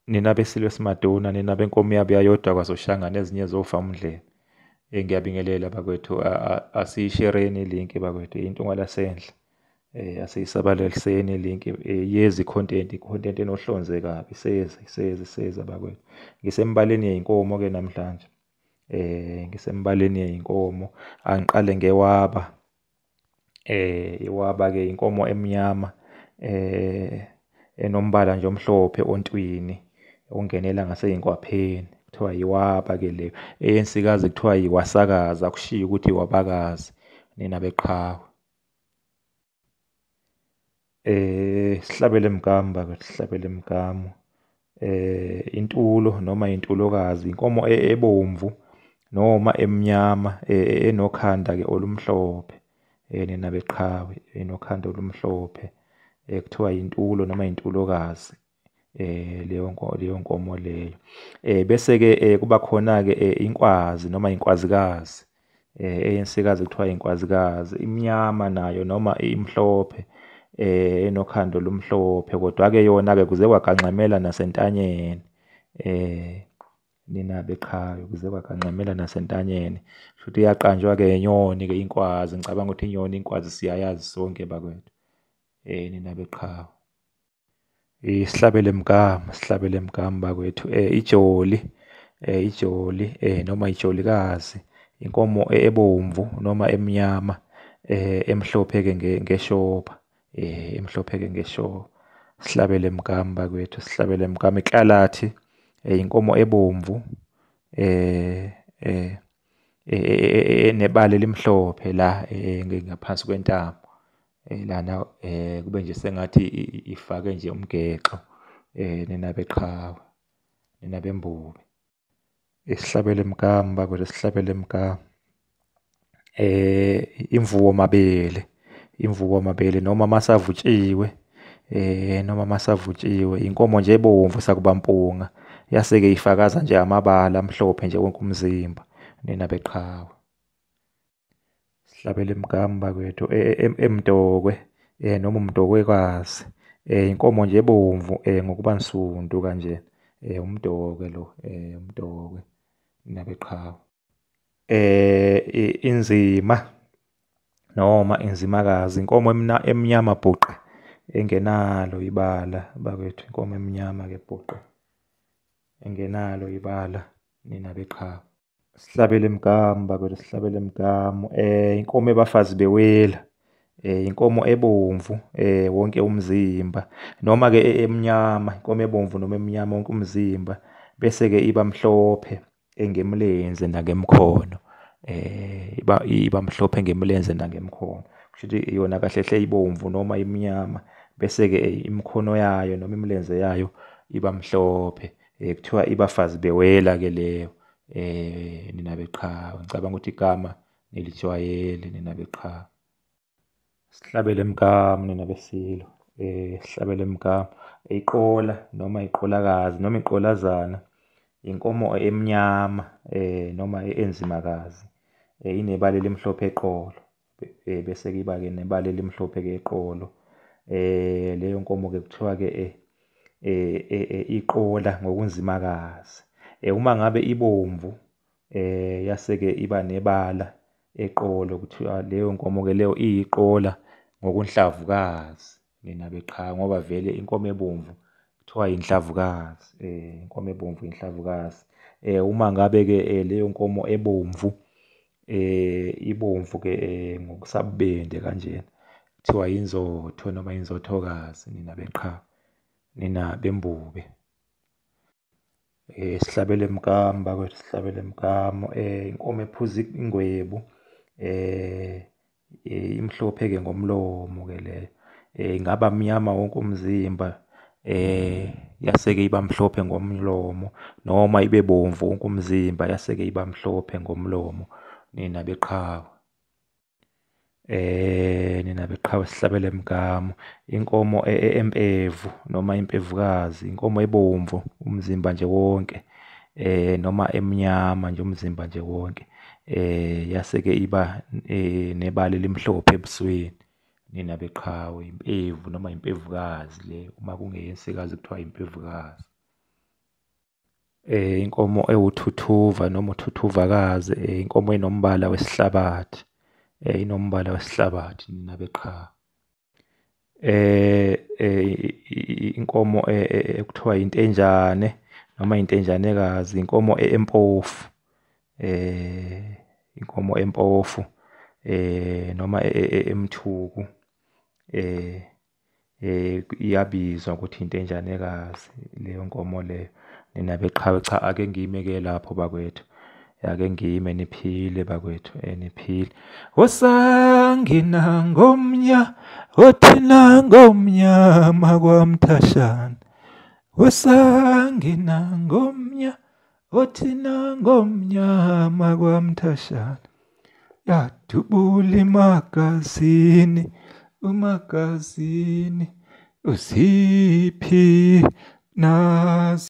Nina beSilo esimaduna, nina benkomo yabuya yodwa kwaSoshangane, ezinye zofa umndlebe. Ngiyabingelela bakwethu, asiyishereni ilinki bakwethu, intungwa lasendle. Asiyisabalaliseni ilinki, iyeza i-content, i-content enohlonze kabi, iseza, iseza, iseza bakwethu. Ngisembaleni yey'nkomo-ke namhlanje. Ngisembaleni yey'nkomo, angiqale ngewaba. Iwaba-ke inkomo emnyama enombala nje omhlophe ontwini ongenela ngasey'nkhwapheni, kuthiwa iwaba-ke leyo. Eyensikazi kuthiwa iwasakazi, akushiwo ukuthi iwabakazi, nina beqhawe. Sihlabele mgamu bakwethu, sihlabele mgamu. Intulo noma intulokazi, inkomo ebomvu noma emnyama enokhanda-ke olumhlophe, nina beqhawe, enokhanda olumhlophe, kuthiwa intulo noma intulokazi, leyo nkomo leyo. Bese-ke kuba khona-ke inkwazi noma inkwazikazi, eyensikazi kuthiwa inkwazikazi, imnyama nayo noma imhlophe, enokhanda olumhlophe, kodwa-ke yona-ke kuze kwagangxamela nasentanyeni, nina beqhawe, kuze kwagangxamela nasentanyeni. Shuthi iyaqanjwa-ke inyoni-ke inkwazi, ngicabanga ukuthi inyoni inkwazi siyayazi sonke bakwethu, nina beqhawe. Sihlabele mgama, sihlabele mgama bakwethu. Ijoli, ijoli noma ijolikazi, inkomo ebomvu noma emnyama, emhlophe-ke ngeshoba, emhlophe-ke ngeshoba. Sihlabele mgama bakwethu, sihlabele mgama. Iklalathi, inkomo ebomvu, enebala elimhlophe la ngaphansi kwentamo, lana kube nje sengathi ifake nje umgexo, nina beqhawe, nina bembube. Sihlabele mgama bakwethu, sihlabele mgama. Imvubu mabele, imvubu mabele noma masavutshiwe, noma masavutshiwe, inkomo nje ebomvu sakuba mpunga, yase-ke ifakaza nje amabala amhlophe nje wonke umzimba, nina beqhawe. Sihlabele mgama bakwethu, emdokwe, noma umdokwekazi, inkomo nje ebomvu ngokuba nsundu kanje, umdokwe lo, umdokwe, nina beqhawe. Inzima noma inzimakazi, inkomo emnyama bhuqe, engenalo ibala bakwethu, inkomo emnyama ke bhuqe, engenalo ibala, nina beqhawe. Sihlabele mgamu bakwethu, sihlabele mgamu. Inkomo ebafazi bewela, inkomo ebomvu wonke umzimba, noma ke emnyama, inkomo ebomvu noma emnyama wonke umzimba, bese ke iba mhlophe engemlenze nangemkhono, iba mhlophe ngemlenze nangemkhono. Kusho ukuthi yona kahle hle ibomvu noma imnyama, bese ke imikhono yayo noma imilenze yayo iba mhlophe, kuthiwa ibafazi bewela ke leyo, nina beqhawe. Ngicabanga ukuthi igama nilijwayele, nina beqhawe. Sihlabele mgamu nina besilo, sihlabele mgamu. Iqola noma iqolakazi noma iqolazana, inkomo emnyama noma enzimakazi, inebala elimhlophe eqolo, bese kuba ke nebala elimhlophe ke eqolo. Leyo nkomo ke kuthiwa ke iqola ngokunzimakazi. Uma ngabe ibomvu, yase ke iba nebala eqolo, kuthiwa leyo nkomo ke leyo iyiqola ngokunhlavukazi, nina beqhawe, ngoba vele inkomo ebomvu kuthiwa inhlavukazi, inkomo ebomvu inhlavukazi. Uma ngabe ke leyo nkomo ebomvu, ibomvu ke ngokusabubende kanjena, kuthiwa inzotho noma inzothokazi, nina beqhawe, nina bembube. Sihlabele mgamu bakwethu, sihlabele mgamu. Inkomo ephuza ingwebu, imhlophe ke ngomlomo ke leyo, ingaba mnyama wonke umzimba, yase ke iba mhlophe ngomlomo, noma ibe bomvu wonke umzimba, yase ke iba mhlophe ngomlomo, nina beqhawe. Nina beqhawe, sihlabele mgamu. Inkomo empevu noma impevukazi, inkomo ebomvu umzimba nje wonke, noma emnyama nje umzimba nje wonke, yase ke iba nebala elimhlophe ebusweni, nina beqhawe. Impevu noma impevukazi le, uma kungeyensikazi kuthiwa impevukazi. Inkomo ewuthuthuva noma uthuthuvakazi, inkomo enombala wesihlabathi, inombala wesihlabathi nina beqhawe. Inkomo ekuthiwa intenjane noma intenjanekazi, inkomo empofu, inkomo empofu noma emthuku, iyabizwa ukuthi intenjanekazi leyo nkomo leyo nina beqhawe. Cha, ake ngime-ke lapho bakwethu, ake ngime, niphile bakwethu, niphile. Osangina ngomnya, othina ngomnyama kwaMthashana, osangina ngomnya, othina ngomnyama kwaMthashana, yadubula imagazini, umagazini uziphi nazi.